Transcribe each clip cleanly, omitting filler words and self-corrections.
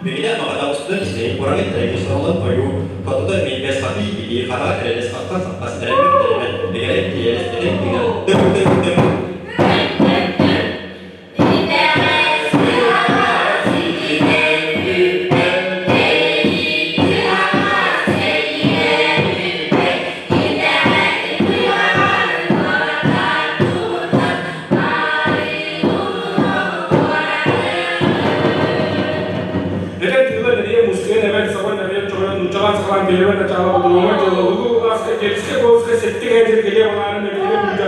Билигин Маҕадаҕыспытын истэйин кураҥын тэрэҥҥэ соролон ойуу, хотута мииннэс хатыы илии хараҕа эрэлэс хаххан саппас эрэммэт эрэмэт, дэгэрэн тиэрэлэс этэн тыынан тым тым тым. Эдэр тыла нэрийэ мускуйан эбэн сабан эбэн чоҕойон нууччалаан сахалаан биэрбэн начаала будулума дьололугу улааска дьэлискэ буолуска сеттик эдэр кэлиэ балаарын эбиэрэ бүүтэ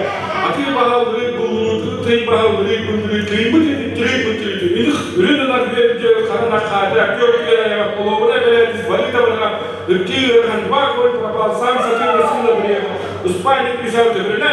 атыы баһал ырыы буллунуу тый баһал ырыы бындырыы тыйбыт тырыы быттырыы ыных үрүн ынах үөрдү хара нахаата күөх күөл айаҕа холуобуна бэлээтис балыта барара ыркыы ыарахан два конь пропал сам сатыы сына приехал успайник писал төбөрүнэ.